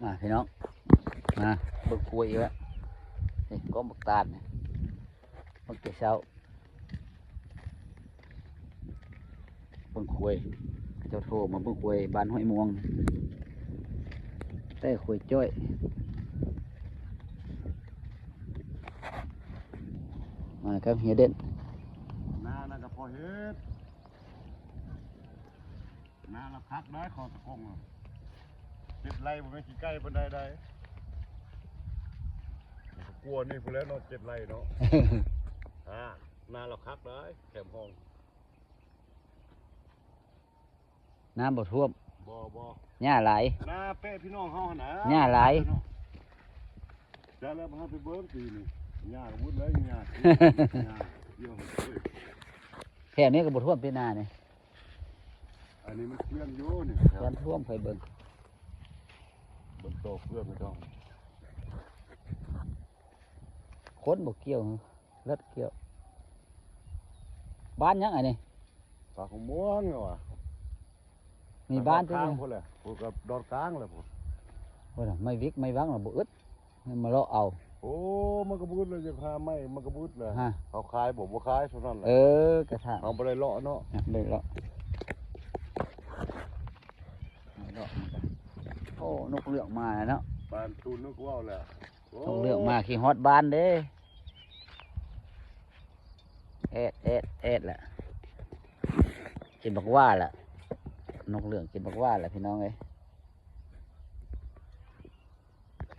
ມາພີ່ນ້ອງ ມາເບິ່ງຄວາຍອີກແລ້ວ. ນີ້ກອງບັກຕາດນີ້ ເບິ່ງແຕ່ເຊົ້າ ເບິ່ງຄວາຍ ເຂົາເຈົ້າໂທມາເບິ່ງຄວາຍບ້ານຫ້ວຍມ່ວງ ແຕ່ຄວາຍຈ້ອຍ ມາກັບເຮຍເດັ່ນ. ນານະກໍພໍເຮັດ ນາລະຄັກໄດ໋ ເຂົ້າຕະກົງ ເຈັດໄຮ່ ບໍ່ແມ່ນຂີ້ໄກ່ປານໃດໄດ໋ ກວ່ານີ້ພຸ້ນແຫຼະເນາະ ເຈັດໄຮ່ເນາະ. ອ່າ ນາລະຄັກໄດ໋ ແຄມຫ້ອງ ນ້ຳບໍ່ຖ້ວມ ບໍ່ ບໍ່ ຫຍ້າຫຼາຍ ນາແປະພີ່ນ້ອງເຮົາຫັ້ນນະ ຫຍ້າຫຼາຍ. ແຕ່ແລ້ວເຮົາໄປເບິ່ງປີນີ້ ຫຍ້າກໍໝົດແລ້ວ ຫຍ້າ ຫຍ້າກ່ຽວ ແຖວນີ້ກໍບໍ່ຖ້ວມປີໜ້ານີ້. ອັນນີ້ມັນເຄື່ອນຢູ່ນີ້ ແຄມຖ້ວມ ຂ້ອຍເບິ່ງ ເບິ່ງຕໍ່ເຄື່ອນໄປຕ້ອງ ຄົນບໍ່ກ່ຽວ ລົດກ່ຽວ. ບ້ານຫຍັງອັນນີ້? ປາກມ່ວງວ່າ ມີບ້ານຕິ ບ້ານຂ້າງພຸ້ນແຫຼະ ພຸ້ນກັບດອນກາງແຫຼະພຸ້ນ. ພຸ້ນນະ ໄມ້ວິກໄມ້ວັງນະບໍ່ອຶດ ໃຫ້ມາເລາະເອົາ. ໂອ້ ມັນກໍບໍ່ອຶດແລ້ວ ຢາກຫາໄມ້ມັນກໍບໍ່ອຶດແຫຼະ. ຮະ ເຮົາຂາຍບໍ່ ບໍ່ຂາຍເທົ່ານັ້ນແຫຼະ. ເອີ ກະຖາງ ເຮົາບໍ່ໄດ້ເລາະເນາະ ບໍ່ໄດ້ເລາະ ເລາະມັນກະ. ໂອ້ ນົກເຫຼືອກມາແລ້ວເນາະ ປານຕູນນົກເວົ້າແລ້ວ. ໂອ້ ນົກເຫຼືອກມາ ຂີ່ຮອດບ້ານເດ້. ແອດ ແອດ ແອດລະ ກິນບັກຫວ້າລະ ນົກເຫຼືອກກິນບັກຫວ້າລະ ພີ່ນ້ອງເອີຍ.